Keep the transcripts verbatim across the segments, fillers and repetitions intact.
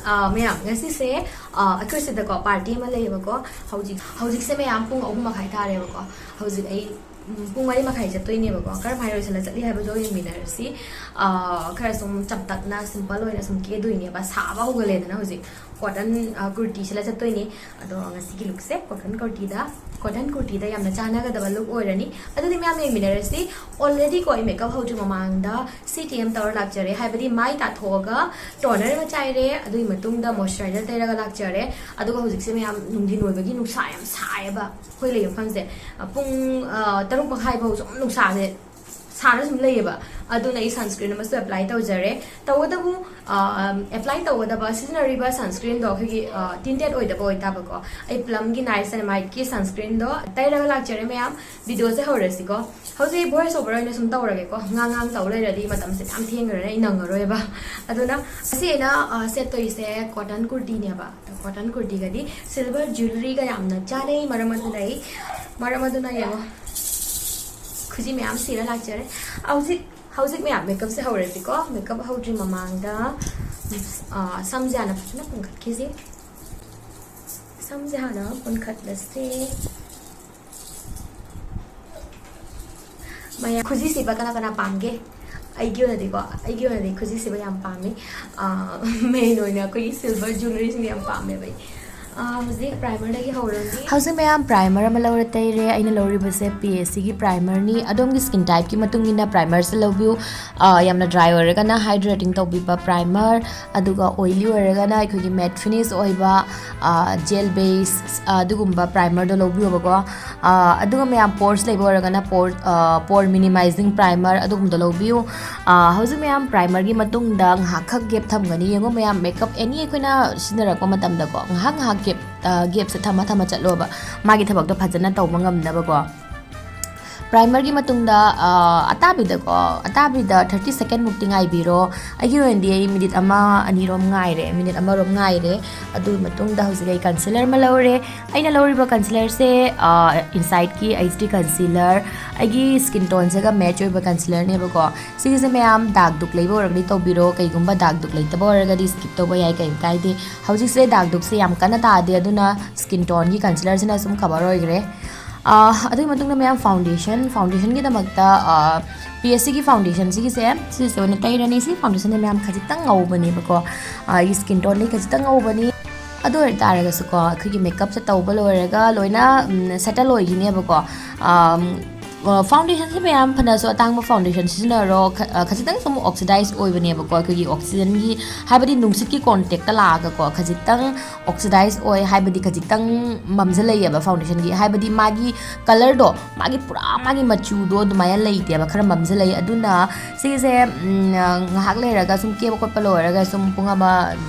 ꯑꯥ, ꯃꯌꯥꯝ, ꯉꯁꯤꯁꯦ, ꯑꯥ, ꯑꯩꯈꯣꯏ ꯁꯤꯗꯀꯣ ꯄꯥꯔꯇꯤ ꯑꯃ ꯂꯩꯌꯦꯕꯀꯣ꯫ ꯍꯧꯖꯤꯛ, ꯍꯧꯖꯤꯛꯁꯦ ꯃꯌꯥꯝ ꯄꯨꯡ ꯑꯍꯨꯝ ꯃꯈꯥꯏ ꯇꯥꯔꯦꯕꯀꯣ꯫ ꯍꯧꯖꯤꯛ ꯑꯩ, ꯎꯝ, ꯄꯨꯡ ꯃꯔꯤ ꯃꯈꯥꯏ ꯆꯠꯇꯣꯏꯅꯦꯕꯀꯣ꯫ ꯀꯔꯝꯍꯥꯏꯅ ꯂꯣꯏꯁꯤꯜꯂ ꯆꯠꯂꯤ ꯍꯥꯏꯕꯗꯣ ꯌꯦꯡꯃꯤꯟꯅꯔꯁꯤ꯫ ꯑꯥ, ꯈꯔ ꯁꯨꯝ ꯆꯝꯇꯛꯅ, ꯁꯤꯝꯄꯜ ꯑꯣꯏꯅ ꯁꯨꯝ ꯀꯦꯗꯣꯏꯅꯦꯕ꯫ ꯁꯥꯕ ꯍꯧꯒꯠꯂꯦꯗꯅ ꯍꯧꯖꯤꯛ꯫ ꯀꯣꯇꯟ, ꯑꯥ, ꯀꯨꯔꯇꯤ ꯁꯦꯠꯂ ꯆꯠꯇꯣꯏꯅꯦ꯫ ꯑꯗꯣ ꯉꯁꯤꯒꯤ ꯂꯨꯛꯁꯦ ꯀꯣꯇꯟ ꯀꯨꯔꯇꯤꯗ, ꯀꯣꯇꯟ ꯀꯨꯔꯇꯤꯗ ꯌꯥꯝꯅ ꯆꯥꯟꯅꯒꯗꯕ ꯂꯨꯛ ꯑꯣꯏꯔꯅꯤ꯫ ꯑꯗꯨꯗꯤ ꯃꯌꯥꯝ ꯌꯦꯡꯃꯤꯟꯅꯔꯁꯤ꯫ Already ꯀꯣ ꯑꯩ ꯃꯦꯀꯞ ꯍꯧꯗ꯭ꯔꯤ ꯃꯃꯥꯡꯗ ꯁꯤ ꯇꯤ ꯑꯦꯝ ꯇꯧꯔ ꯂꯥꯛꯆꯔꯦ꯫ ꯍꯥꯏꯕꯗꯤ ꯃꯥꯏ ꯇꯥꯊꯣꯛꯑꯒ ꯇꯣꯅꯔ ꯑꯃ ꯆꯥꯏꯔꯦ, ꯑꯗꯨꯒꯤ ꯃꯇꯨꯡꯗ ꯃꯣꯏꯆꯔꯥꯏꯖꯔ ꯇꯩꯔꯒ ꯂꯥꯛꯆꯔꯦ꯫ ꯑꯗꯨꯒ ꯍꯧꯖꯤꯛꯁꯦ ꯃꯌꯥꯝ ꯅꯨꯡꯊꯤꯟ ꯑꯣꯏꯕꯒꯤ ꯅꯨꯡꯁꯥ ꯌꯥꯝ ꯁꯥꯏꯌꯦꯕ ꯑꯩꯈꯣꯏ ꯂꯩꯕ ꯃꯐꯝꯁꯦ꯫ ꯑ, ꯄꯨꯡ, ꯑ, ꯇꯔꯨꯛ ꯃꯈꯥꯏ ꯐꯥꯎ ꯁꯨꯝ ꯅꯨꯡꯁꯥꯁꯦ ꯁꯥꯔ ꯁꯨꯝ ꯂꯩꯌꯦꯕ꯫ ꯑꯗꯨꯅ ꯑꯩ ꯁꯟꯁꯀ꯭ꯔꯤꯟ ꯑꯃꯁꯨ ꯑꯦꯄ꯭ꯂꯥꯏ ꯇꯧꯖꯔꯦ꯫ ꯇꯧꯕꯇꯕꯨ, ꯑ, ꯑꯦꯄ꯭ꯂꯥꯏ ꯇꯧꯒꯗꯕ, ꯁꯤꯖꯤꯟꯅꯔꯤꯕ ꯁꯟꯁꯀ꯭ꯔꯤꯟꯗꯣ ꯑꯩꯈꯣꯏꯒꯤ, ꯑ, ꯇꯤꯟꯇꯦꯠ ꯑꯣꯏꯗꯕ ꯑꯣꯏꯇꯥꯕꯀꯣ꯫ ꯑꯩ ꯄ꯭ꯂꯝꯒꯤ ꯅꯥꯏꯁꯤꯅꯥꯃꯥꯏꯠꯀꯤ ꯁꯟꯁꯀ꯭ꯔꯤꯟꯗꯣ ꯇꯩꯔꯒ ꯂꯥꯛꯆꯔꯦ ꯃꯌꯥꯝ꯫ ꯚꯤꯗꯤꯑꯣꯁꯦ ꯍꯧꯔꯁꯤꯀꯣ꯫ ꯍꯧꯖꯤꯛ ꯚꯣꯏꯁ ꯑꯣꯚꯔ ꯑꯣꯏꯅ ꯁꯨꯝ ꯇꯧꯔꯒꯦꯀꯣ꯫ ꯉꯥꯡ ꯉꯥꯡ ꯇꯧ ꯂꯩꯔꯗꯤ ꯃꯇꯝꯁꯦ ꯃꯌꯥꯝ ꯊꯦꯡꯈ꯭ꯔꯅꯤ, ꯑꯩ ꯅꯪꯉꯔꯣꯏꯕ꯫ ꯑꯗꯨꯅ ꯉꯁꯤ ꯑꯩꯅ, ꯑ, ꯁꯦꯠꯇꯣꯏꯁꯦ ꯀꯣꯇꯟ ꯀꯨꯔꯇꯤꯅꯦꯕ꯫ ꯀꯣꯇꯟ ꯀꯨꯔꯇꯤꯒꯗꯤ ꯁꯤꯜꯚꯔ ꯖ꯭ꯋꯦꯂꯔꯤꯒ ꯌꯥꯝꯅ ꯆꯥꯅꯩ꯫ ꯃꯔꯝ ꯑꯗꯨꯅ ꯑꯩ, ꯃꯔꯝ ꯑꯗꯨꯅ ꯌꯦꯡꯉꯣ, ꯈꯨꯖꯤ ꯃꯌꯥꯝ ꯁꯤꯔ ꯂꯥꯛꯆꯔꯦ꯫ ꯍꯧꯖꯤꯛ, ꯍꯧꯖꯤꯛ ꯃꯌꯥꯝ ꯃꯦꯀꯞꯁꯦ ꯍꯧꯔꯁꯤꯀꯣ꯫ ꯃꯦꯀꯞ ꯍꯧꯗ꯭ꯔꯤ ꯃꯃꯥꯡꯗ, ꯑ, ꯁꯝꯁꯦ ꯍꯥꯟꯅ ꯐꯖꯅ ꯄꯨꯟꯈꯠꯈꯤꯁꯤ꯫ ꯁꯝꯁꯦ ꯍꯥꯟꯅ ꯄꯨꯟꯈꯠꯂꯁꯦ꯫ ꯃꯌꯥꯝ ꯈꯨꯖꯤ ꯁꯤꯕ ꯀꯅꯥ ꯀꯅꯥ ꯄꯥꯝꯒꯦ? ꯑꯩꯒꯤ ꯑꯣꯏꯅꯗꯤꯀꯣ, ꯑꯩꯒꯤ ꯑꯣꯏꯅꯗꯤ ꯈꯨꯖꯤ ꯁꯤꯕ ꯌꯥꯝ ꯄꯥꯝꯃꯤ꯫ ꯑꯥ, ꯃꯦꯟ ꯑꯣꯏꯅ ꯑꯩꯈꯣꯏꯒꯤ ꯁꯤꯜꯚꯔ ꯖ꯭ꯋꯦꯂꯔꯤꯁꯤꯡ ꯌꯥꯝ ꯄꯥꯝꯃꯦꯕ ꯑꯩ꯫ ꯑꯥ, ꯍꯧꯖꯤꯛ ꯄ꯭ꯔꯥꯏꯃꯔꯗꯒꯤ ꯍꯧꯔꯅꯤ꯫ ꯍꯧꯖꯤꯛ ꯃꯌꯥꯝ ꯄ꯭ꯔꯥꯏꯃꯔ ꯑꯃ ꯂꯧꯔ ꯇꯩꯔꯦ꯫ ꯑꯩꯅ ꯂꯧꯔꯤꯕꯁꯦ ꯄꯤ ꯑꯦꯁ ꯁꯤꯒꯤ ꯄ꯭ꯔꯥꯏꯃꯔꯅꯤ꯫ ꯑꯗꯣꯝꯒꯤ ꯁ꯭ꯀꯤꯟ ꯇꯥꯏꯞꯀꯤ ꯃꯇꯨꯡ ꯏꯟꯅ ꯄ꯭ꯔꯥꯏꯃꯔꯁꯦ ꯂꯧꯕꯤꯌꯨ꯫ ꯑꯥ, ꯌꯥꯝꯅ ꯗ꯭ꯔꯥꯏ ꯑꯣꯏꯔꯒꯅ ꯍꯥꯏꯗ꯭ꯔꯦꯇꯤꯡ ꯇꯧꯕꯤꯕ ꯄ꯭ꯔꯥꯏꯃꯔ, ꯑꯗꯨꯒ ꯑꯣꯏꯂꯤ ꯑꯣꯏꯔꯒꯅ ꯑꯩꯈꯣꯏꯒꯤ ꯃꯦꯠ ꯐꯤꯅꯤꯁ ꯑꯣꯏꯕ, ꯑꯥ, ꯖꯦꯜ ꯕꯦꯁ, ꯑꯗꯨꯒꯨꯝꯕ ꯄ꯭ꯔꯥꯏꯃꯔꯗꯣ ꯂꯧꯕꯤꯌꯣꯕꯀꯣ꯫ ꯑꯥ, ꯑꯗꯨꯒ ꯃꯌꯥꯝ ꯄꯣꯔꯁ ꯂꯩꯕ ꯑꯣꯏꯔꯒꯅ ꯄꯣꯔ, ꯑꯥ, ꯄꯣꯔ ꯃꯤꯅꯤꯃꯥꯏꯖꯤꯡ ꯄ꯭ꯔꯥꯏꯃꯔ ꯑꯗꯨꯒꯨꯝꯕꯗꯣ ꯂꯧꯕꯤꯌꯨ꯫ ꯑꯥ, ꯍꯧꯖꯤꯛ ꯃꯌꯥꯝ ꯄ꯭ꯔꯥꯏꯃꯔꯒꯤ ꯃꯇꯨꯡꯗ ꯉꯥꯏꯍꯥꯛꯈꯛ ꯒꯦꯞ ꯊꯝꯒꯅꯤ꯫ ꯌꯦꯡꯉꯣ ꯃꯌꯥꯝ, ꯃꯦꯀꯞ ꯑꯦꯅꯤ ꯑꯩꯈꯣꯏꯅ ꯁꯤꯖꯤꯟꯅꯔꯛꯄ ꯃꯇꯝꯗꯀꯣ ꯉꯥꯏꯍꯥꯛ ꯉꯥꯏꯍꯥꯛ ꯒꯦꯞ, ꯑꯥ, ꯒꯦꯞꯁꯦ ꯊꯝꯃ ꯊꯝꯃ ꯆꯠꯂꯣꯕ, ꯃꯥꯒꯤ ꯊꯕꯛꯇꯣ ꯐꯖꯅ ꯇꯧꯕ ꯉꯝꯅꯕꯀꯣ꯫ ꯄ꯭ꯔꯥꯏꯃꯔꯒꯤ ꯃꯇꯨꯡꯗ ꯑ, ꯑꯇꯥꯕꯤꯗꯀꯣ, ꯑꯇꯥꯕꯤꯗ ꯊꯥꯔꯇꯤ ꯁꯦꯀꯦꯟꯃꯨꯛꯇꯤ ꯉꯥꯏꯕꯤꯔꯣ꯫ ꯑꯩꯒꯤ ꯑꯣꯏꯅꯗꯤ ꯑꯩ ꯃꯤꯅꯤꯠ ꯑꯃ ꯑꯅꯤꯔꯣꯝ ꯉꯥꯏꯔꯦ, ꯃꯤꯅꯤꯠ ꯑꯃꯔꯣꯝ ꯉꯥꯏꯔꯦ꯫ ꯑꯗꯨꯒꯤ ꯃꯇꯨꯡꯗ ꯍꯧꯖꯤꯛ ꯑꯩ ꯀꯟꯁꯤꯂꯔ ꯑꯃ ꯂꯧꯔꯦ꯫ ꯑꯩꯅ ꯂꯧꯔꯤꯕ ꯀꯟꯁꯤꯂꯔꯁꯦ ꯏꯟꯁꯥꯏꯠꯀꯤ ꯑꯩꯆ ꯗꯤ ꯀꯟꯁꯤꯂꯔ, ꯑꯩꯒꯤ ꯁ꯭ꯀꯤꯟ ꯇꯣꯟꯁꯤꯒ ꯃꯦꯠꯆ ꯑꯣꯏꯕ ꯀꯟꯁꯤꯂꯔꯅꯦꯕꯀꯣ꯫ ꯁꯤꯒꯤꯁꯦ ꯃꯌꯥꯝ ꯗꯥꯛ ꯗꯨꯛ ꯂꯩꯕ ꯑꯣꯏꯔꯒꯗꯤ ꯇꯧꯕꯤꯔꯣ, ꯀꯩꯒꯨꯝꯕ ꯗꯥꯛ ꯗꯨꯛ ꯂꯩꯇꯕ ꯑꯣꯏꯔꯒꯗꯤ ꯁ꯭ꯀꯤꯞ ꯇꯧꯕ ꯌꯥꯏ, ꯀꯩꯝ ꯀꯥꯏꯗꯦ꯫ ꯍꯧꯖꯤꯛꯁꯦ ꯗꯥꯛ ꯗꯨꯛꯁꯦ ꯌꯥꯝ ꯀꯟꯅ ꯇꯥꯗꯦ, ꯑꯗꯨꯅ ꯁ꯭ꯀꯤꯟ ꯇꯣꯟꯒꯤ ꯀꯟꯁꯤꯂꯔꯁꯤꯅ ꯁꯨꯝ ꯀꯕꯔ ꯑꯣꯏꯈ꯭ꯔꯦ꯫ ꯑꯗꯨꯒꯤ ꯃꯇꯨꯡꯗ ꯃꯌꯥꯝ ꯐꯥꯎꯟꯗꯦꯁꯟ, ꯐꯥꯎꯟꯗꯦꯁꯟꯒꯤꯗꯃꯛꯇ ꯄꯤ ꯑꯦꯁ ꯁꯤꯒꯤ ꯐꯥꯎꯟꯗꯦꯁꯟꯁꯤꯒꯤꯁꯦ, ꯁꯤꯁꯦ ꯑꯣꯏꯅ ꯇꯩꯔꯅꯤ꯫ ꯁꯤ ꯐꯥꯎꯟꯗꯦꯁꯟꯁꯦ ꯃꯌꯥꯝ ꯈꯖꯤꯛꯇꯪ ꯉꯧꯕꯅꯦꯕꯀꯣ, ꯑꯩꯒꯤ ꯁ꯭ꯀꯤꯟ ꯇꯣꯟꯗꯤ ꯈꯖꯤꯛꯇꯪ ꯉꯧꯕꯅꯤ꯫ ꯑꯗꯨ ꯑꯣꯏꯇꯥꯔꯒꯁꯨꯀꯣ, ꯑꯩꯈꯣꯏꯒꯤ ꯃꯦꯀꯞꯁꯦ ꯇꯧꯕ ꯂꯣꯏꯔꯒ ꯂꯣꯏꯅ ꯁꯦꯇꯜ ꯑꯣꯏꯈꯤꯅꯦꯕꯀꯣ꯫ ꯐꯥꯎꯟꯗꯦꯁꯟꯁꯦ ꯃꯌꯥꯝ ꯐꯅꯁꯨ ꯑꯇꯥꯡꯕ ꯐꯥꯎꯟꯗꯦꯁꯟ ꯁꯤꯖꯤꯟꯅꯔꯣ, ꯈ- ꯑ, ꯈꯖꯤꯛꯇꯪ ꯁꯨꯝ ꯑꯣꯛꯁꯤꯗꯥꯏꯁ ꯑꯣꯏꯕꯅꯦꯕꯀꯣ, ꯑꯩꯈꯣꯏꯒꯤ ꯑꯣꯛꯁꯤꯖꯟꯒꯤ, ꯍꯥꯏꯕꯗꯤ ꯅꯨꯡꯁꯤꯠꯀꯤ ꯀꯣꯟꯇꯦꯛꯇ ꯂꯥꯛꯑꯒꯀꯣ, ꯈꯖꯤꯛꯇꯪ ꯑꯣꯛꯁꯤꯗꯥꯏꯁ ꯑꯣꯏ, ꯍꯥꯏꯕꯗꯤ ꯈꯖꯤꯛꯇꯪ ꯃꯝꯖꯜꯂꯛꯑꯦꯕ ꯐꯥꯎꯟꯗꯦꯁꯟꯒꯤ, ꯍꯥꯏꯕꯗꯤ ꯃꯥꯒꯤ ꯀꯂꯔꯗꯣ, ꯃꯥꯒꯤ ꯄꯨꯔꯥ ꯃꯥꯒꯤ ꯃꯆꯨꯗꯣ ꯑꯗꯨꯃꯥꯏꯅ ꯂꯩꯇꯦꯕ, ꯈꯔ ꯃꯝꯖꯜꯂꯛꯑꯦ꯫ ꯑꯗꯨꯅ ꯁꯤꯁꯦ ꯉꯥꯏꯍꯥꯛ ꯂꯩꯔꯒ ꯁꯨꯝ ꯀꯦꯕ ꯈꯣꯠꯄ ꯂꯣꯏꯔꯒ ꯁꯨꯝ ꯄꯨꯡ ꯑꯃ,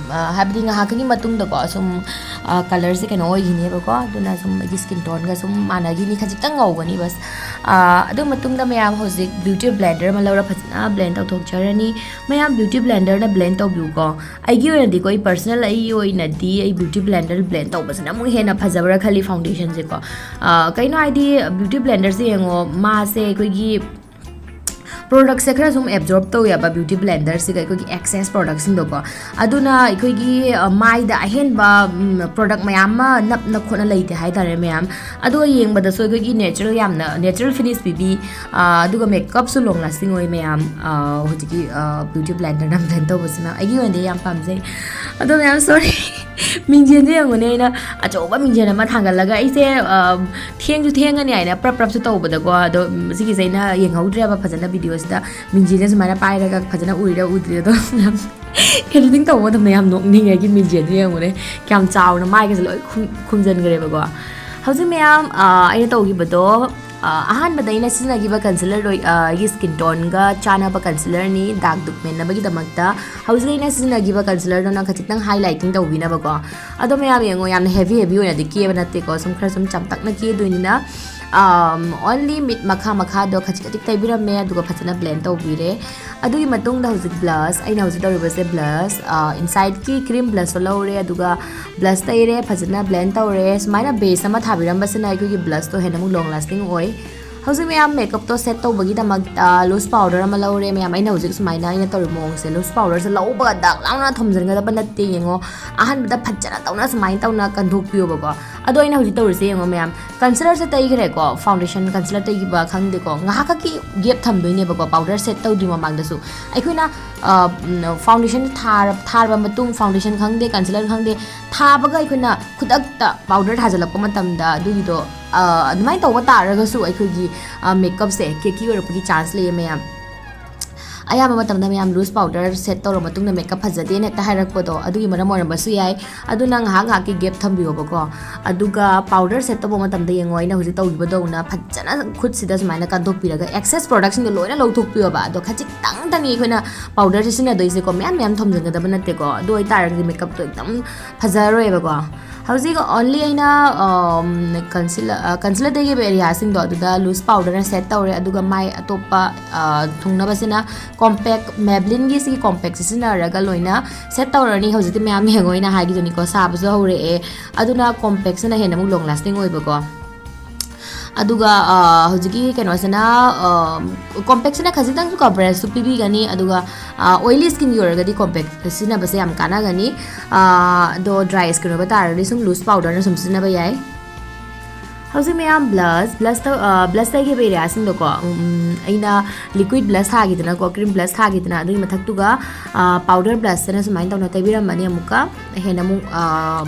ꯍꯥꯏꯕꯗꯤ ꯉꯥꯏꯍꯥꯛꯀꯤ ꯃꯇꯨꯡꯗꯀꯣ, ꯁꯨꯝ ꯀꯂꯔꯁꯦ ꯀꯩꯅꯣ ꯑꯣꯏꯈꯤꯅꯦꯕꯀꯣ꯫ ꯑꯗꯨꯅ ꯁꯨꯝ ꯑꯩꯒꯤ ꯁ꯭ꯀꯤꯟ ꯇꯣꯟꯒ ꯁꯨꯝ ꯃꯥꯟꯅꯈꯤꯅꯤ, ꯈꯖꯤꯛꯇꯪ ꯉꯧꯒꯅꯤ ꯕꯁ꯫ ꯑꯗꯨ ꯃꯇꯨꯡꯗ ꯃꯌꯥꯝ ꯍꯧꯖꯤꯛ ꯕ꯭ꯌꯨꯇꯤ ꯕ꯭ꯂꯦꯟꯗꯔ ꯑꯃ ꯂꯧꯔ ꯐꯖꯅ ꯕ꯭ꯂꯦꯟ ꯇꯧꯊꯣꯛꯆꯔꯅꯤ꯫ ꯃꯌꯥꯝ ꯕ꯭ꯌꯨꯇꯤ ꯕ꯭ꯂꯦꯟꯗꯔꯅ ꯕ꯭ꯂꯦꯟ ꯇꯧꯕꯤꯌꯨꯀꯣ꯫ ꯑꯩꯒꯤ ꯑꯣꯏꯅꯗꯤꯀꯣ, ꯑꯩ ꯄꯔꯁꯅꯦꯜ ꯑꯩꯒꯤ ꯑꯣꯏꯅꯗꯤ ꯑꯩ ꯕ꯭ꯌꯨꯇꯤ ꯕ꯭ꯂꯦꯟꯗꯔ ꯕ꯭ꯂꯦꯟ ꯇꯧꯕꯁꯤꯅ ꯑꯃꯨꯛ ꯍꯦꯟꯅ ꯐꯖꯕ꯭ꯔꯥ ꯈꯜꯂꯤ ꯐꯥꯎꯟꯗꯦꯁꯟꯁꯦꯀꯣ꯫ ꯀꯩꯅꯣ ꯍꯥꯏꯗꯤ, ꯕ꯭ꯌꯨꯇꯤ ꯕ꯭ꯂꯦꯟꯗꯔꯁꯦ ꯌꯦꯡꯉꯣ, ꯃꯥꯁꯦ ꯑꯩꯈꯣꯏꯒꯤ ꯄ꯭ꯔꯣꯗꯛꯁꯦ ꯈꯔ ꯁꯨꯝ ꯑꯦꯕꯖꯣꯔꯕ ꯇꯧꯋꯦꯕ ꯕ꯭ꯌꯨꯇꯤ ꯕ꯭ꯂꯦꯟꯗꯔꯁꯤꯒ ꯑꯩꯈꯣꯏꯒꯤ ꯑꯦꯛꯁꯦꯁ ꯄ꯭ꯔꯣꯗꯛꯁꯤꯡꯗꯣꯀꯣ꯫ ꯑꯗꯨꯅ ꯑꯩꯈꯣꯏꯒꯤ ꯃꯥꯏꯗ ꯑꯍꯦꯟꯕ ꯄ꯭ꯔꯣꯗꯛ ꯃꯌꯥꯝ ꯑꯃ ꯅꯞꯅ ꯈꯣꯠꯅ ꯂꯩꯇꯦ ꯍꯥꯏꯇꯥꯔꯦ ꯃꯌꯥꯝ꯫ ꯑꯗꯣ ꯌꯦꯡꯕꯗꯁꯨ ꯑꯩꯈꯣꯏꯒꯤ ꯅꯦꯆꯔꯦꯜ, ꯌꯥꯝꯅ ꯅꯦꯆꯔꯦꯜ ꯐꯤꯅꯤꯁ ꯄꯤꯕꯤ, ꯑꯗꯨꯒ ꯃꯦꯀꯞꯁꯨ ꯂꯣꯡ ꯂꯥꯁꯇꯤꯡ ꯑꯣꯏ ꯃꯌꯥꯝ꯫ ꯍꯧꯖꯤꯛꯀꯤ ꯕ꯭ꯌꯨꯇꯤ ꯕ꯭ꯂꯦꯟꯗꯔꯅ ꯕ꯭ꯂꯦꯟ ꯇꯧꯕꯁꯤꯅ ꯑꯩꯒꯤ ꯑꯣꯏꯅꯗꯤ ꯌꯥꯝ ꯄꯥꯝꯖꯩ꯫ ꯑꯗꯣ ꯃꯌꯥꯝ, ꯁꯣꯔꯤ, ꯃꯤꯡꯖꯦꯜꯁꯦ ꯌꯦꯡꯉꯨꯅꯦ, ꯑꯩꯅ ꯑꯆꯧꯕ ꯃꯤꯡꯖꯦꯜ ꯑꯃ ꯊꯥꯡꯒꯠꯂꯒ ꯑꯩꯁꯦ ꯊꯦꯡꯁꯨ ꯊꯦꯡꯉꯅꯤ ꯍꯥꯏꯅ ꯄ꯭ꯔꯞ ꯄ꯭ꯔꯞꯁꯨ ꯇꯧꯕꯗꯀꯣ꯫ ꯑꯗꯣ ꯁꯤꯒꯤꯁꯦ ꯑꯩꯅ ꯌꯦꯡꯍꯧꯗ꯭ꯔꯦꯕ ꯐꯖꯅ ꯚꯤꯗꯤꯑꯣꯁꯤꯗ꯫ ꯃꯤꯡꯖꯦꯜꯁꯦ ꯁꯨꯃꯥꯏꯅ ꯄꯥꯏꯔꯒ ꯐꯖꯅ ꯎꯏꯔ ꯎꯗ꯭ꯔꯤ, ꯑꯗꯣ ꯃꯌꯥꯝ ꯑꯦꯗꯤꯇꯤꯡ ꯇꯧꯕ ꯃꯇꯝꯗ ꯌꯥꯝ ꯅꯣꯛꯅꯤꯡꯉꯦ ꯑꯩꯒꯤ ꯃꯤꯡꯖꯦꯜꯗꯣ ꯌꯦꯡꯉꯨꯅꯦ, ꯀꯌꯥꯝ ꯆꯥꯎꯅ ꯃꯥꯏꯒꯁꯦ ꯂꯣꯏ ꯈꯨꯝ- ꯈꯨꯝꯖꯤꯟꯈ꯭ꯔꯦꯕꯀꯣ꯫ ꯍꯧꯖꯤꯛ ꯃꯌꯥꯝ ꯑꯩꯅ ꯇꯧꯈꯤꯕꯗꯣ, ꯑꯍꯥꯟꯕꯗ ꯑꯩꯅ ꯁꯤꯖꯤꯟꯅꯈꯤꯕ ꯀꯟꯁꯤꯂꯔꯗꯣ ꯑꯩꯒꯤ ꯁ꯭ꯀꯤꯟ ꯇꯣꯟꯒ ꯆꯥꯟꯅꯕ ꯀꯟꯁꯤꯂꯔꯅꯤ, ꯗꯥꯛ ꯗꯨꯛ ꯃꯦꯟꯅꯕꯒꯤꯗꯃꯛꯇ꯫ ꯍꯧꯖꯤꯛ ꯑꯩꯅ ꯁꯤꯖꯤꯟꯅꯈꯤꯕ ꯀꯟꯁꯤꯂꯔꯗꯨꯅ ꯈꯖꯤꯛꯇꯪ ꯍꯥꯏꯂꯥꯏꯇꯤꯡ ꯇꯧꯕꯤꯅꯕꯀꯣ꯫ ꯑꯗꯣ ꯃꯌꯥꯝ ꯌꯦꯡꯉꯣ, ꯌꯥꯝꯅ ꯍꯦꯚꯤ ꯍꯦꯚꯤ ꯑꯣꯏꯅꯗꯤ ꯀꯦꯕ ꯅꯠꯇꯦꯀꯣ, ꯁꯨꯝ ꯈꯔ ꯁꯨꯝ ꯆꯝꯇꯛꯅ ꯀꯦꯗꯣꯏꯅꯤꯅ꯫ ꯑꯣꯟꯂꯤ ꯃꯤꯠ ꯃꯈꯥ ꯃꯈꯥꯗꯣ ꯈꯖꯤꯛ ꯈꯖꯤꯛ ꯇꯩꯕꯤꯔꯝꯃꯦ, ꯑꯗꯨꯒ ꯐꯖꯅ ꯕ꯭ꯂꯦꯟ ꯇꯧꯕꯤꯔꯦ꯫ ꯑꯗꯨꯒꯤ ꯃꯇꯨꯡꯗ ꯍꯧꯖꯤꯛ ꯕ꯭ꯂꯁ, ꯑꯩꯅ ꯍꯧꯖꯤꯛ ꯇꯧꯔꯤꯕꯁꯦ ꯕ꯭ꯂꯁ, ꯏꯟꯁꯥꯏꯠꯀꯤ ꯀ꯭ꯔꯤꯝ ꯕ꯭ꯂꯁꯇꯣ ꯂꯧꯔꯦ, ꯑꯗꯨꯒ ꯕ꯭ꯂꯁ ꯇꯩꯔꯦ, ꯐꯖꯅ ꯕ꯭ꯂꯦꯟ ꯇꯧꯔꯦ꯫ ꯁꯨꯃꯥꯏꯅ ꯕꯦꯁ ꯑꯃ ꯊꯥꯕꯤꯔꯝꯕꯁꯤꯅ ꯑꯩꯈꯣꯏꯒꯤ ꯕ꯭ꯂꯁꯇꯣ ꯍꯦꯟꯅ ꯑꯃꯨꯛ ꯂꯣꯡ ꯂꯥꯁꯇꯤꯡ ꯑꯣꯏ꯫ ꯍꯧꯖꯤꯛ ꯃꯌꯥꯝ ꯃꯦꯀꯞꯇꯣ ꯁꯦꯠ ꯇꯧꯕꯒꯤꯗꯃꯛꯇ ꯂꯨꯁ ꯄꯥꯎꯗꯔ ꯑꯃ ꯂꯧꯔꯦ ꯃꯌꯥꯝ꯫ ꯑꯩꯅ ꯍꯧꯖꯤꯛ ꯁꯨꯃꯥꯏꯅ ꯑꯩꯅ ꯇꯧꯔꯤꯕ ꯃꯑꯣꯡꯁꯦ, ꯂꯨꯁ ꯄꯥꯎꯗꯔꯁꯦ ꯂꯧꯕꯒ ꯗꯛ ꯂꯥꯎꯅ ꯊꯣꯝꯖꯤꯟꯒꯗꯕ ꯅꯠꯇꯦ, ꯌꯦꯡꯉꯣ꯫ ꯑꯍꯥꯟꯕꯗ ꯐꯖꯅ ꯇꯧꯅ ꯁꯨꯃꯥꯏꯅ ꯇꯧꯅ ꯀꯟꯊꯣꯛꯄꯤꯌꯣꯕꯀꯣ꯫ ꯑꯗꯣ ꯑꯩꯅ ꯍꯧꯖꯤꯛ ꯇꯧꯔꯤꯁꯦ ꯌꯦꯡꯉꯣ ꯃꯌꯥꯝ, ꯀꯟꯁꯤꯂꯔꯁꯦ ꯇꯩꯈ꯭ꯔꯦꯀꯣ, ꯐꯥꯎꯟꯗꯦꯁꯟ ꯀꯟꯁꯤꯂꯔ ꯇꯩꯈꯤꯕ ꯈꯪꯗꯦꯀꯣ, ꯉꯥꯏꯍꯥꯛꯈꯛꯀꯤ ꯒꯦꯞ ꯊꯝꯗꯣꯏꯅꯦꯕꯀꯣ ꯄꯥꯎꯗꯔ ꯁꯦꯠ ꯇꯧꯗ꯭ꯔꯤ ꯃꯃꯥꯡꯗꯁꯨ꯫ ꯑꯩꯈꯣꯏꯅ ꯐꯥꯎꯟꯗꯦꯁꯟ ꯊꯥꯔ ꯊꯥꯔꯕ ꯃꯇꯨꯡ, ꯐꯥꯎꯟꯗꯦꯁꯟ ꯈꯪꯗꯦ, ꯀꯟꯁꯤꯂꯔ ꯈꯪꯗꯦ, ꯊꯥꯕꯒ ꯑꯩꯈꯣꯏꯅ ꯈꯨꯗꯛꯇ ꯄꯥꯎꯗꯔ ꯊꯥꯖꯤꯜꯂꯛꯄ ꯃꯇꯝꯗ ꯑꯗꯨꯒꯤꯗꯣ, ꯑ, ꯑꯗꯨꯃꯥꯏꯅ ꯇꯧꯕ ꯇꯥꯔꯒꯁꯨ ꯑꯩꯈꯣꯏꯒꯤ ꯃꯦꯀꯞꯁꯦ ꯀꯦꯀꯤ ꯑꯣꯏꯔꯛꯄꯒꯤ ꯆꯥꯟꯁ ꯂꯩꯌꯦ ꯃꯌꯥꯝ꯫ ꯑꯌꯥꯝꯕ ꯃꯇꯝꯗ ꯃꯌꯥꯝ ꯂꯨꯁ ꯄꯥꯎꯗꯔ ꯁꯦꯠ ꯇꯧꯔ ꯃꯇꯨꯡꯗ ꯃꯦꯀꯞ ꯐꯖꯗꯦꯅ ꯍꯦꯛꯇ ꯍꯥꯏꯔꯛꯄꯗꯣ, ꯑꯗꯨꯒꯤ ꯃꯔꯝ ꯑꯣꯏꯔꯝꯕꯁꯨ ꯌꯥꯏ꯫ ꯑꯗꯨꯅ ꯉꯥꯏꯍꯥꯛ ꯉꯥꯏꯍꯥꯛꯀꯤ ꯒꯦꯞ ꯊꯝꯕꯤꯌꯣꯕꯀꯣ꯫ ꯑꯗꯨꯒ ꯄꯥꯎꯗꯔ ꯁꯦꯠ ꯇꯧꯕ ꯃꯇꯝꯗ ꯌꯦꯡꯉꯣ, ꯑꯩꯅ ꯍꯧꯖꯤꯛ ꯇꯧꯈꯤꯕꯗꯧꯅ ꯐꯖꯅ ꯈꯨꯠꯁꯤꯗ ꯁꯨꯃꯥꯏꯅ ꯀꯟꯊꯣꯛꯄꯤꯔꯒ ꯑꯦꯛꯁꯦꯁ ꯄ꯭ꯔꯣꯗꯛꯁꯤꯡꯗꯣ ꯂꯣꯏꯅ ꯂꯧꯊꯣꯛꯄꯤꯌꯣꯕ꯫ ꯑꯗꯣ ꯈꯖꯤꯛꯇꯪꯇꯅꯤ ꯑꯩꯈꯣꯏꯅ ꯄꯥꯎꯗꯔꯁꯦ ꯁꯤꯖꯤꯟꯅꯗꯣꯏꯁꯦꯀꯣ, ꯃꯌꯥꯝ ꯃꯌꯥꯝ ꯊꯣꯝꯖꯤꯟꯒꯗꯕ ꯅꯠꯇꯦꯀꯣ꯫ ꯑꯗꯨ ꯑꯣꯏꯇꯥꯔꯒꯗꯤ ꯃꯦꯀꯞꯇꯣ ꯑꯦꯛꯗꯝ ꯐꯖꯔꯣꯏꯕꯀꯣ꯫ ꯍꯧꯖꯤꯛ ꯑꯣꯟꯂꯤ ꯑꯩꯅ ꯀꯟꯁꯤꯂꯔ ꯀꯟꯁꯤꯂꯔ ꯇꯩꯈꯤꯕ ꯑꯦꯔꯤꯌꯥꯁꯤꯡꯗꯣ ꯑꯗꯨꯗ ꯂꯨꯁ ꯄꯥꯎꯗꯔꯅ ꯁꯦꯠ ꯇꯧꯔꯦ, ꯑꯗꯨꯒ ꯃꯥꯏ ꯑꯇꯣꯞꯄ ꯑ, ꯊꯨꯡꯅꯕꯁꯤꯅ ꯀꯣꯝꯄꯦꯛ, ꯃꯦꯕ꯭ꯂꯤꯟꯒꯤ ꯁꯤꯒꯤ ꯀꯣꯝꯄꯦꯛꯁꯦ ꯁꯤꯖꯤꯟꯅꯔꯒ ꯂꯣꯏꯅ ꯁꯦꯠ ꯇꯧꯔꯅꯤ꯫ ꯍꯧꯖꯤꯛꯇꯤ ꯃꯌꯥꯝ ꯌꯦꯡꯉꯣ, ꯑꯩꯅ ꯍꯥꯏꯈꯤꯗꯨꯅꯤꯀꯣ, ꯁꯥꯕꯁꯨ ꯍꯧꯔꯛꯑꯦ꯫ ꯑꯗꯨꯅ ꯀꯣꯝꯄꯦꯛꯁꯤꯅ ꯍꯦꯟꯅ ꯑꯃꯨꯛ ꯂꯣꯡ ꯂꯥꯁꯇꯤꯡ ꯑꯣꯏꯕꯀꯣ꯫ ꯑꯗꯨꯒ ꯑ, ꯍꯧꯖꯤꯛꯀꯤ ꯀꯩꯅꯣꯁꯤꯅ, ꯑ, ꯀꯣꯝꯄꯦꯛꯁꯤꯅ ꯈꯖꯤꯛꯇꯪꯁꯨ ꯀꯕꯔꯦꯖꯁꯨ ꯄꯤꯕꯤꯒꯅꯤ꯫ ꯑꯗꯨꯒ ꯑꯣꯏꯂꯤ ꯁ꯭ꯀꯤꯟꯒꯤ ꯑꯣꯏꯔꯒꯗꯤ ꯀꯣꯝꯄꯦꯛ ꯁꯤꯖꯤꯟꯅꯕꯁꯦ ꯌꯥꯝ ꯀꯥꯟꯅꯒꯅꯤ꯫ ꯑ, ꯑꯗꯣ ꯗ꯭ꯔꯥꯏ ꯁ꯭ꯀꯤꯟ ꯑꯣꯏꯕ ꯇꯥꯔꯒꯗꯤ ꯁꯨꯝ ꯂꯨꯁ ꯄꯥꯎꯗꯔꯅ ꯁꯨꯝ ꯁꯤꯖꯤꯟꯅꯕ ꯌꯥꯏ꯫ ꯍꯧꯖꯤꯛ ꯃꯌꯥꯝ ꯕ꯭ꯂꯁ, ꯕ꯭ꯂꯁꯇ, ꯑ, ꯕ꯭ꯂꯁ ꯇꯩꯈꯤꯕ ꯑꯦꯔꯤꯌꯥꯁꯤꯡꯗꯣꯀꯣ, ꯎꯝ, ꯑꯩꯅ ꯂꯤꯀ꯭ꯋꯤꯠ ꯕ꯭ꯂꯁ ꯊꯥꯈꯤꯗꯅꯀꯣ, ꯀ꯭ꯔꯤꯝ ꯕ꯭ꯂꯁ ꯊꯥꯈꯤꯗꯅ, ꯑꯗꯨꯒꯤ ꯃꯊꯛꯇꯨꯒ, ꯑ, ꯄꯥꯎꯗꯔ ꯕ꯭ꯂꯁꯇꯅ ꯁꯨꯃꯥꯏꯅ ꯇꯧꯅ ꯇꯩꯕꯤꯔꯝꯕꯅꯤ ꯑꯃꯨꯛꯀ, ꯍꯦꯟꯅ ꯑꯃꯨꯛ, ꯑ,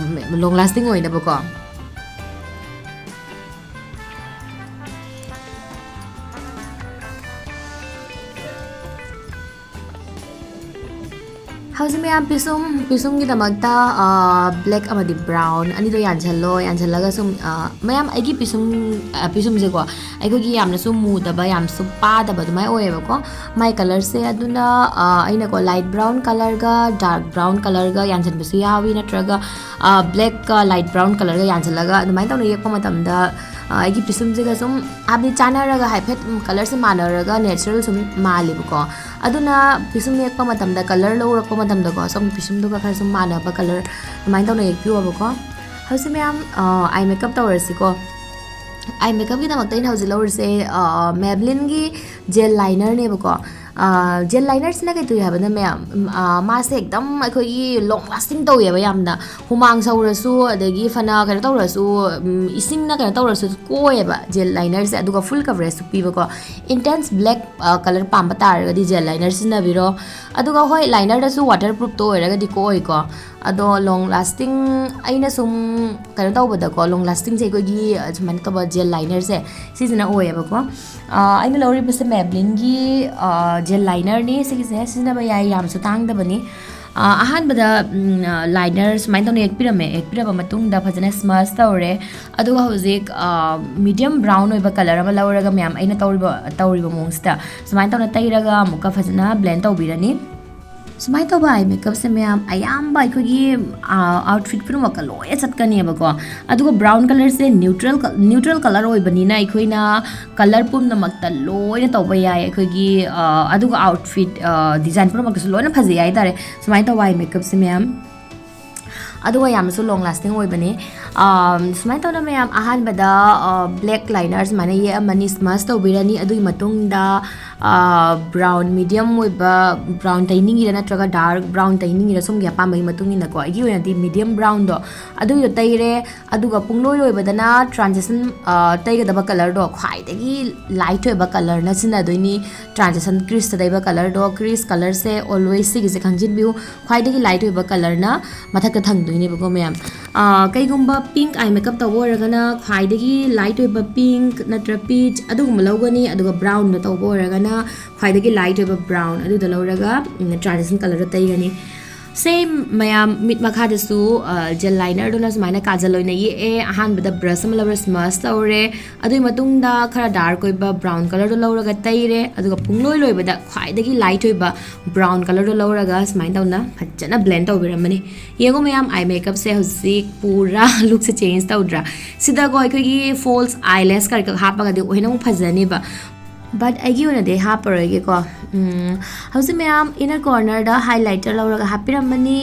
ꯂꯣꯡ ꯂꯥꯁꯇꯤꯡ ꯑꯣꯏꯅꯕꯀꯣ꯫ ꯍꯧꯖꯤꯛ ꯃꯌꯥꯝ ꯄꯤꯁꯨꯝ ꯄꯤꯁꯨꯝꯒꯤꯗꯃꯛꯇ ꯕ꯭ꯂꯦꯛ ꯑꯃꯗꯤ ꯕ꯭ꯔꯥꯎꯟ ꯑꯅꯤꯗꯣ ꯌꯥꯟꯁꯜꯂꯣ꯫ ꯌꯥꯟꯁꯜꯂꯒ ꯁꯨꯝ ꯃꯌꯥꯝ ꯑꯩꯒꯤ ꯄꯤꯁꯨꯝ ꯄꯤꯁꯨꯝꯁꯦꯀꯣ, ꯑꯩꯈꯣꯏꯒꯤ ꯌꯥꯝꯅꯁꯨ ꯃꯨꯗꯕ, ꯌꯥꯝꯁꯨ ꯄꯥꯗꯕ ꯑꯗꯨꯃꯥꯏꯅ ꯑꯣꯏꯌꯦꯕꯀꯣ꯫ ꯃꯥꯏ ꯀꯂꯔꯁꯦ ꯑꯗꯨꯅ ꯑꯩꯅꯀꯣ ꯂꯥꯏꯠ ꯕ꯭ꯔꯥꯎꯟ ꯀꯂꯔꯒ ꯗꯥꯔꯛ ꯕ꯭ꯔꯥꯎꯟ ꯀꯂꯔꯒ ꯌꯥꯟꯁꯤꯟꯕꯁꯨ ꯌꯥꯎꯏ, ꯅꯠꯇ꯭ꯔꯒ ꯕ꯭ꯂꯦꯛꯀ ꯂꯥꯏꯠ ꯕ꯭ꯔꯥꯎꯟ ꯀꯂꯔꯒ ꯌꯥꯟꯁꯤꯜꯂꯒ ꯑꯗꯨꯃꯥꯏꯅ ꯇꯧꯅ ꯌꯦꯛꯄ ꯃꯇꯝꯗ ꯑꯩꯒꯤ ꯄꯤꯁꯨꯝꯁꯤꯒ ꯁꯨꯝ ꯍꯥꯏꯕꯗꯤ ꯆꯥꯟꯅꯔꯒ ꯍꯥꯏꯐꯦꯠ ꯀꯂꯔꯁꯦ ꯃꯥꯟꯅꯔꯒ ꯅꯦꯆꯔꯦꯜ ꯁꯨꯝ ꯃꯥꯜꯂꯦꯕꯀꯣ꯫ ꯑꯗꯨꯅ ꯄꯤꯁꯨꯝ ꯌꯦꯛꯄ ꯃꯇꯝꯗ, ꯀꯂꯔ ꯂꯧꯔꯛꯄ ꯃꯇꯝꯗꯀꯣ, ꯁꯣꯝꯒꯤ ꯄꯤꯁꯨꯝꯗꯨꯒ ꯈꯔ ꯁꯨꯝ ꯃꯥꯟꯅꯕ ꯀꯂꯔ ꯑꯗꯨꯃꯥꯏꯅ ꯇꯧꯅ ꯌꯦꯛꯄꯤꯌꯣꯕꯀꯣ꯫ ꯍꯧꯖꯤꯛ ꯃꯌꯥꯝ ꯑꯥꯏ ꯃꯦꯀꯞ ꯇꯧꯔꯁꯤꯀꯣ꯫ ꯑꯥꯏ ꯃꯦꯀꯞꯀꯤꯗꯃꯛꯇ ꯑꯩꯅ ꯍꯧꯖꯤꯛ ꯂꯧꯔꯤꯁꯦ ꯃꯦꯕꯂꯤꯟꯒꯤ ꯖꯦꯜ ꯂꯥꯏꯅꯔꯅꯦꯕꯀꯣ꯫ ꯖꯦꯜ ꯂꯥꯏꯅꯔꯁꯤꯅ ꯀꯩ ꯇꯧꯏ ꯍꯥꯏꯕꯗ ꯃꯌꯥꯝ, ꯃꯥꯁꯦ ꯑꯦꯛꯗꯝ ꯑꯩꯈꯣꯏꯒꯤ ꯂꯣꯡ ꯂꯥꯁꯇꯤꯡ ꯇꯧꯋꯦꯕ ꯌꯥꯝꯅ꯫ ꯍꯨꯃꯥꯡ ꯁꯧꯔꯁꯨ, ꯑꯗꯒꯤ ꯐꯅ ꯀꯩꯅꯣ ꯇꯧꯔꯁꯨ, ꯏꯁꯤꯡꯅ ꯀꯩꯅꯣ ꯇꯧꯔꯁꯨ ꯀꯣꯛꯑꯦꯕ ꯖꯦꯜ ꯂꯥꯏꯅꯔꯁꯦ꯫ ꯑꯗꯨꯒ ꯐꯨꯜ ꯀꯕꯔꯦꯖꯁꯨ ꯄꯤꯕꯀꯣ꯫ ꯏꯟꯇꯦꯟꯁ ꯕ꯭ꯂꯦꯛ ꯀꯂꯔ ꯄꯥꯝꯕ ꯇꯥꯔꯒꯗꯤ ꯖꯦꯜ ꯂꯥꯏꯅꯔ ꯁꯤꯖꯤꯟꯅꯕꯤꯔꯣ꯫ ꯑꯗꯨꯒ ꯍꯣꯏ, ꯂꯥꯏꯅꯔꯗꯁꯨ ꯋꯥꯇꯔ ꯄ꯭ꯔꯨꯐꯇꯣ ꯑꯣꯏꯔꯒꯗꯤ ꯀꯣꯛꯑꯣꯏꯀꯣ꯫ ꯑꯗꯣ ꯂꯣꯡ ꯂꯥꯁꯇꯤꯡ, ꯑꯩꯅ ꯁꯨꯝ ꯀꯩꯅꯣ ꯇꯧꯕꯗꯀꯣ, ꯂꯣꯡ ꯂꯥꯁꯇꯤꯡꯁꯦ ꯑꯩꯈꯣꯏꯒꯤ ꯁꯨꯃꯥꯏꯅ ꯇꯧꯕ ꯖꯦꯜ ꯂꯥꯏꯅꯔꯁꯦ ꯁꯤꯁꯤꯅ ꯑꯣꯏꯌꯦꯕꯀꯣ꯫ ꯑꯩꯅ ꯂꯧꯔꯤꯕꯁꯦ ꯃꯦꯕꯂꯤꯟꯒꯤ ꯖꯦꯜ ꯂꯥꯏꯅꯔꯅꯤ꯫ ꯁꯤꯒꯤꯁꯦ ꯁꯤꯖꯤꯟꯅꯕ ꯌꯥꯏ, ꯌꯥꯝꯁꯨ ꯇꯥꯡꯗꯕꯅꯤ꯫ ꯑꯍꯥꯟꯕꯗ ꯂꯥꯏꯅꯔ ꯁꯨꯃꯥꯏꯅ ꯇꯧꯅ ꯌꯦꯛꯄꯤꯔꯝꯃꯦ꯫ ꯌꯦꯛꯄꯤꯔꯕ ꯃꯇꯨꯡꯗ ꯐꯖꯅ ꯁ꯭ꯃꯖ ꯇꯧꯔꯦ꯫ ꯑꯗꯨꯒ ꯍꯧꯖꯤꯛ ꯃꯤꯗꯤꯌꯝ ꯕ꯭ꯔꯥꯎꯟ ꯑꯣꯏꯕ ꯀꯂꯔ ꯑꯃ ꯂꯧꯔꯒ, ꯃꯌꯥꯝ, ꯑꯩꯅ ꯇꯧꯔꯤꯕ ꯇꯧꯔꯤꯕ ꯃꯑꯣꯡꯁꯤꯗ ꯁꯨꯃꯥꯏꯅ ꯇꯧꯅ ꯇꯩꯔꯒ ꯑꯃꯨꯛꯀ ꯐꯖꯅ ꯕ꯭ꯂꯦꯟ ꯇꯧꯕꯤꯔꯅꯤ꯫ ꯁꯨꯃꯥꯏꯅ ꯇꯧꯕ ꯑꯥꯏ ꯃꯦꯀꯞꯁꯦ ꯃꯌꯥꯝ ꯑꯌꯥꯝꯕ ꯑꯩꯈꯣꯏꯒꯤ ꯑꯥꯎꯠꯐꯤꯠ ꯄꯨꯝꯅꯃꯛꯀ ꯂꯣꯏꯅ ꯆꯠꯀꯅꯦꯕꯀꯣ꯫ ꯑꯗꯨꯒ ꯕ꯭ꯔꯥꯎꯟ ꯀꯂꯔꯁꯦ ꯅ꯭ꯌꯨꯇ꯭ꯔꯦꯜ ꯅ꯭ꯌꯨꯇ꯭ꯔꯦꯜ ꯀꯂꯔ ꯑꯣꯏꯕꯅꯤꯅ ꯑꯩꯈꯣꯏꯅ ꯀꯂꯔ ꯄꯨꯝꯅꯃꯛꯇ ꯂꯣꯏꯅ ꯇꯧꯕ ꯌꯥꯏ ꯑꯩꯈꯣꯏꯒꯤ꯫ ꯑꯗꯨꯒ ꯑꯥꯎꯠꯐꯤꯠ ꯗꯤꯖꯥꯏꯟ ꯄꯨꯝꯅꯃꯛꯇꯁꯨ ꯂꯣꯏꯅ ꯐꯖꯩ ꯍꯥꯏꯇꯥꯔꯦ ꯁꯨꯃꯥꯏꯅ ꯇꯧꯕ ꯑꯥꯏ ꯃꯦꯀꯞꯁꯦ ꯃꯌꯥꯝ꯫ ꯑꯗꯨꯒ ꯌꯥꯝꯅꯁꯨ ꯂꯣꯡ ꯂꯥꯁꯇꯤꯡ ꯑꯣꯏꯕꯅꯤ꯫ ꯁꯨꯃꯥꯏꯅ ꯇꯧꯅ ꯃꯌꯥꯝ, ꯑꯍꯥꯟꯕꯗ ꯕ꯭ꯂꯦꯛ ꯂꯥꯏꯅꯔ ꯁꯨꯃꯥꯏꯅ ꯌꯦꯛꯑꯃꯅꯤ, ꯁ꯭ꯃꯖ ꯇꯧꯕꯤꯔꯅꯤ꯫ ꯑꯗꯨꯒꯤ ꯃꯇꯨꯡꯗ ꯕ꯭ꯔꯥꯎꯟ, ꯃꯤꯗꯤꯌꯝ ꯑꯣꯏꯕ ꯕ꯭ꯔꯥꯎꯟ ꯇꯩꯅꯤꯡꯉꯤꯔ ꯅꯠꯇ꯭ꯔꯒ ꯗꯥꯔꯛ ꯕ꯭ꯔꯥꯎꯟ ꯇꯩꯅꯤꯡꯉꯤꯔ, ꯁꯣꯝꯒꯤ ꯑꯄꯥꯝꯕꯒꯤ ꯃꯇꯨꯡ ꯏꯟꯅꯀꯣ꯫ ꯑꯩꯒꯤ ꯑꯣꯏꯅꯗꯤ ꯃꯤꯗꯤꯌꯝ ꯕ꯭ꯔꯥꯎꯟꯗꯣ ꯑꯗꯨꯒꯤꯗꯣ ꯇꯩꯔꯦ꯫ ꯑꯗꯨꯒ ꯄꯨꯡꯂꯣꯏ ꯂꯣꯏꯕꯗꯅ ꯇ꯭ꯔꯥꯟꯖꯤꯁꯟ ꯇꯩꯒꯗꯕ ꯀꯂꯔꯗꯣ ꯈ꯭ꯋꯥꯏꯗꯒꯤ ꯂꯥꯏꯠ ꯑꯣꯏꯕ ꯀꯂꯔꯅ ꯁꯤꯖꯤꯟꯅꯗꯣꯏꯅꯤ꯫ ꯇ꯭ꯔꯥꯟꯖꯤꯁꯟ ꯀ꯭ꯔꯤꯁꯇ ꯇꯩꯕ ꯀꯂꯔꯗꯣ, ꯀ꯭ꯔꯤꯁ ꯀꯂꯔꯁꯦ ꯑꯣꯜꯋꯦꯁ ꯁꯤꯒꯤꯁꯦ ꯈꯪꯖꯤꯟꯕꯤꯌꯨ, ꯈ꯭ꯋꯥꯏꯗꯒꯤ ꯂꯥꯏꯠ ꯑꯣꯏꯕ ꯀꯂꯔꯅ ꯃꯊꯛꯇ ꯊꯝꯗꯣꯏꯅꯦꯕꯀꯣ ꯃꯌꯥꯝ꯫ ꯀꯩꯒꯨꯝꯕ ꯄꯤꯡꯛ ꯑꯥꯏ ꯃꯦꯀꯞ ꯇꯧꯕ ꯑꯣꯏꯔꯒꯅ ꯈ꯭ꯋꯥꯏꯗꯒꯤ ꯂꯥꯏꯠ ꯑꯣꯏꯕ ꯄꯤꯡꯛ ꯅꯠꯇ꯭ꯔ ꯄꯤꯆ ꯑꯗꯨꯒꯨꯝꯕ ꯂꯧꯒꯅꯤ꯫ ꯑꯗꯨꯒ ꯕ꯭ꯔꯥꯎꯟꯗ ꯇꯧꯕ ꯑꯣꯏꯔꯒꯅ ꯈ꯭ꯋꯥꯏꯗꯒꯤ light ꯑꯣꯏꯕ brown ꯑꯗꯨꯗ ꯂꯧꯔꯒ transition colorꯗ ꯇꯩꯒꯅꯤ꯫ Same ꯃꯌꯥꯝ ꯃꯤꯠ ꯃꯈꯥꯗꯁꯨ gel linerꯗꯨꯅ ꯁꯨꯃꯥꯏꯅ ꯀꯥꯖꯜ ꯑꯣꯏꯅ ꯌꯦꯛꯑꯦ꯫ ꯑꯍꯥꯟꯕꯗ brush ꯑꯃ ꯂꯧꯔ smudge ꯇꯧꯔꯦ꯫ ꯑꯗꯨꯒꯤ ꯃꯇꯨꯡꯗ ꯈꯔ dark ꯑꯣꯏꯕ brown colorꯗꯣ ꯂꯧꯔꯒ ꯇꯩꯔꯦ꯫ ꯑꯗꯨꯒ ꯄꯨꯡꯂꯣꯏ ꯂꯣꯏꯕꯗ ꯈ꯭ꯋꯥꯏꯗꯒꯤ light ꯑꯣꯏꯕ brown colorꯗꯣ ꯂꯧꯔꯒ ꯁꯨꯃꯥꯏꯅ ꯇꯧꯅ ꯐꯖꯅ blend ꯇꯧꯕꯤꯔꯝꯃꯅꯤ꯫ ꯌꯦꯡꯉꯣ ꯃꯌꯥꯝ, eye makeupꯁꯦ ꯍꯧꯖꯤꯛ ꯄꯨꯔꯥ lookꯁꯦ change ꯇꯧꯗ꯭ꯔꯥ? ꯁꯤꯗꯀꯣ ꯑꯩꯈꯣꯏꯒꯤ false eyelash ꯀꯔꯤ ꯀꯔꯤ ꯍꯥꯞꯄꯒꯗꯤ ꯍꯦꯟꯅ ꯑꯃꯨꯛ ꯐꯖꯅꯤꯕ꯫ But ꯑꯩꯒꯤ ꯑꯣꯏꯅꯗꯤ ꯍꯥꯞꯄꯔꯣꯏꯒꯦꯀꯣ꯫ ꯎꯝ, ꯍꯧꯖꯤꯛ ꯃꯌꯥꯝ inner cornerꯗ highlighter ꯂꯧꯔꯒ ꯍꯥꯞꯄꯤꯔꯝꯃꯅꯤ꯫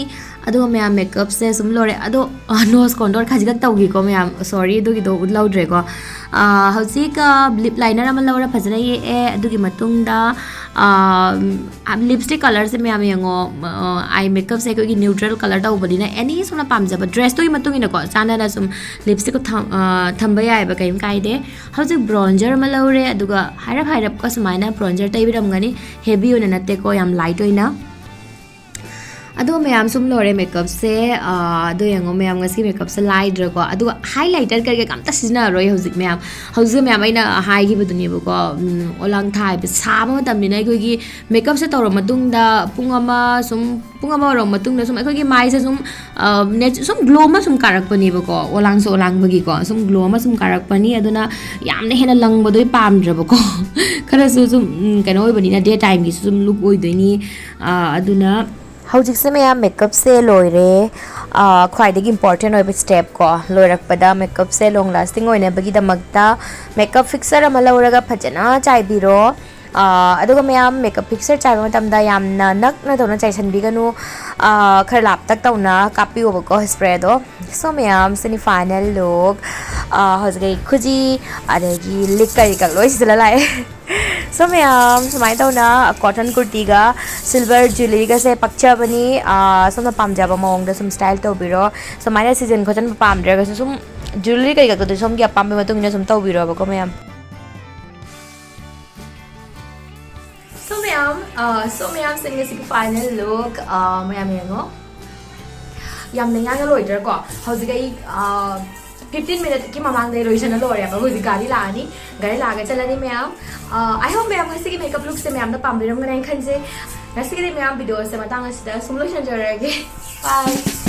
ꯑꯗꯨꯒ ꯃꯌꯥꯝ makeupꯁꯦ ꯁꯨꯝ ꯂꯣꯏꯔꯦ꯫ ꯑꯗꯣ nose contour ꯈꯖꯤꯛꯈꯛ ꯇꯧꯈꯤꯀꯣ ꯃꯌꯥꯝ, sorry, ꯑꯗꯨꯒꯤꯗꯣ ꯎꯠꯍꯧꯗ꯭ꯔꯦꯀꯣ꯫ ꯍꯧꯖꯤꯛ lip liner ꯑꯃ ꯂꯧꯔ ꯐꯖꯅ ꯌꯦꯛꯑꯦ꯫ ꯑꯗꯨꯒꯤ ꯃꯇꯨꯡꯗ lipstick colorꯁꯦ ꯃꯌꯥꯝ ꯌꯦꯡꯉꯣ, eye makeupꯁꯦ ꯑꯩꯈꯣꯏꯒꯤ neutral color ꯇꯧꯕꯅꯤꯅ any ꯁꯣꯝꯅ ꯄꯥꯝꯖꯕ dressꯇꯨꯒꯤ ꯃꯇꯨꯡ ꯏꯟꯅꯀꯣ ꯆꯥꯟꯅꯅ ꯁꯨꯝ lipstick ꯊꯝꯕ ꯌꯥꯏꯑꯕ, ꯀꯩꯝ ꯀꯥꯏꯗꯦ꯫ ꯍꯧꯖꯤꯛ bronzer ꯑꯃ ꯂꯧꯔꯦ, ꯑꯗꯨꯒ ꯍꯥꯏꯔꯞ ꯍꯥꯏꯔꯞꯀ ꯁꯨꯃꯥꯏꯅ bronzer ꯇꯩꯕꯤꯔꯝꯒꯅꯤ꯫ Heavy ꯑꯣꯏꯅ ꯅꯠꯇꯦꯀꯣ, ꯌꯥꯝ light ꯑꯣꯏꯅ꯫ ꯑꯗꯣ ꯃꯌꯥꯝ ꯁꯨꯝ ꯂꯣꯏꯔꯦ makeupꯁꯦ꯫ ꯑꯗꯣ ꯌꯦꯡꯉꯣ ꯃꯌꯥꯝ, ꯉꯁꯤ makeupꯁꯦ ꯂꯥꯏꯗ꯭ꯔꯀꯣ꯫ ꯑꯗꯨꯒ highlighter ꯀꯔꯤ ꯀꯔꯤ ꯑꯝꯇ ꯁꯤꯖꯤꯟꯅꯔꯔꯣꯏ ꯍꯧꯖꯤꯛ ꯃꯌꯥꯝ꯫ ꯍꯧꯖꯤꯛ ꯃꯌꯥꯝ ꯑꯩꯅ ꯍꯥꯏꯈꯤꯕꯗꯨꯅꯦꯕꯀꯣ, ꯎꯝ, ꯑꯣꯂꯥꯡ ꯊꯥ ꯍꯥꯏꯕ ꯁꯥꯕ ꯃꯇꯝꯅꯤꯅ ꯑꯩꯈꯣꯏꯒꯤ makeupꯁꯦ ꯇꯧꯔ ꯃꯇꯨꯡꯗ ꯄꯨꯡ ꯑꯃ ꯁꯨꯝ, ꯄꯨꯡ ꯑꯃ ꯌꯧꯔ ꯃꯇꯨꯡꯗ ꯁꯨꯝ ꯑꯩꯈꯣꯏꯒꯤ ꯃꯥꯏꯁꯦ ꯁꯨꯝ ꯁꯨꯝ glow ꯑꯃ ꯁꯨꯝ ꯀꯥꯔꯛꯄꯅꯦꯕꯀꯣ, ꯑꯣꯂꯥꯡꯁꯨ ꯑꯣꯂꯥꯡꯕꯒꯤꯀꯣ, ꯁꯨꯝ glow ꯑꯃ ꯁꯨꯝ ꯀꯥꯔꯛꯄꯅꯤ꯫ ꯑꯗꯨꯅ ꯌꯥꯝꯅ ꯍꯦꯟꯅ ꯂꯪꯕꯗꯣ ꯑꯩ ꯄꯥꯝꯗ꯭ꯔꯕꯀꯣ꯫ ꯈꯔꯁꯨ ꯁꯨꯝ, ꯎꯝ, ꯀꯩꯅꯣ ꯑꯣꯏꯕꯅꯤꯅ, day timeꯒꯤꯁꯨ ꯁꯨꯝ look ꯑꯣꯏꯗꯣꯏꯅꯤ꯫ ꯑꯗꯨꯅ ꯍꯧꯖꯤꯛꯁꯦ ꯃꯌꯥꯝ makeupꯁꯦ ꯂꯣꯏꯔꯦ꯫ ꯈ꯭ꯋꯥꯏꯗꯒꯤ important ꯑꯣꯏꯕ step ꯀꯣ, ꯂꯣꯏꯔꯛꯄꯗ makeupꯁꯦ long lasting ꯑꯣꯏꯅꯕꯒꯤꯗꯃꯛꯇ makeup fixer ꯑꯃ ꯂꯧꯔꯒ ꯐꯖꯅ ꯆꯥꯏꯕꯤꯔꯣ꯫ ꯑꯗꯨꯒ ꯃꯌꯥꯝ makeup fixer ꯆꯥꯏꯕ ꯃꯇꯝꯗ ꯌꯥꯝꯅ ꯅꯛꯅ ꯇꯧꯅ ꯆꯥꯏꯁꯟꯕꯤꯒꯅꯨ꯫ ꯈꯔ ꯂꯥꯞꯇꯛ ꯇꯧꯅ ꯀꯥꯞꯄꯤꯌꯣꯕꯀꯣ spray ꯗꯣ꯫ So ꯃꯌꯥꯝ, ꯁꯤꯅꯤ final look꯫ ꯍꯧꯖꯤꯛ ꯑꯩ ꯈꯨꯖꯤ ꯑꯗꯒꯤ ꯂꯤꯛ ꯀꯔꯤ ꯀꯔ ꯂꯣꯏ ꯁꯤꯖꯤꯜꯂ ꯂꯥꯛꯑꯦ꯫ So ꯃꯌꯥꯝ, ꯁꯨꯃꯥꯏꯅ ꯇꯧꯅ cotton ꯀꯨꯔꯇꯤꯒ silver jewellery ꯒꯁꯦ ꯄꯛꯆꯕꯅꯤ꯫ ꯁꯣꯝꯅ ꯄꯥꯝꯖꯕ ꯃꯑꯣꯡꯗ ꯁꯨꯝ style ꯇꯧꯕꯤꯔꯣ꯫ ꯁꯨꯃꯥꯏꯅ ꯁꯤꯖꯤꯟ ꯈꯣꯠꯆꯤꯟꯕ ꯄꯥꯝꯗ꯭ꯔꯒꯁꯨ ꯁꯨꯝ jewellery ꯀꯩꯀꯥꯗꯨꯗꯤ ꯁꯣꯝꯒꯤ ꯑꯄꯥꯝꯕꯒꯤ ꯃꯇꯨꯡ ꯏꯟꯅ ꯁꯨꯝ ꯇꯧꯕꯤꯔꯣꯕꯀꯣ ꯃꯌꯥꯝ꯫ So ꯃꯌꯥꯝ, so ꯃꯌꯥꯝꯁꯦ ꯉꯁꯤꯒꯤ final look ꯃꯌꯥꯝ ꯌꯦꯡꯉꯣ꯫ ꯌꯥꯝꯅ ꯌꯥꯡꯅ ꯂꯣꯏꯗ꯭ꯔꯥꯀꯣ? ꯍꯧꯖꯤꯛ ꯑꯩ ꯐꯤꯐꯇꯤꯟ ꯃꯤꯅꯠꯀꯤ ꯃꯃꯥꯡꯗ ꯂꯣꯏꯁꯤꯟꯅ ꯂꯣꯏꯔꯦꯕ꯫ ꯍꯧꯖꯤꯛ ꯒꯥꯔꯤ ꯂꯥꯛꯑꯅꯤ, ꯒꯥꯔꯤ ꯂꯥꯛꯑꯒ ꯆꯠꯂꯅꯤ ꯃꯌꯥꯝ꯫ ꯑ, I hope ꯃꯌꯥꯝ ꯉꯁꯤꯒꯤ ꯃꯦꯀꯞ ꯂꯨꯛꯁꯦ ꯃꯌꯥꯝꯅ ꯄꯥꯝꯕꯤꯔꯝꯒꯅꯤ ꯍꯥꯏꯅ ꯈꯟꯖꯩ꯫ ꯉꯁꯤꯒꯤꯗꯤ ꯃꯌꯥꯝ ꯚꯤꯗꯤꯑꯣꯁꯦ ꯃꯇꯥꯡ ꯑꯁꯤꯗ ꯁꯨꯝ ꯂꯣꯏꯁꯤꯟꯖꯔꯒꯦ꯫ Bye꯫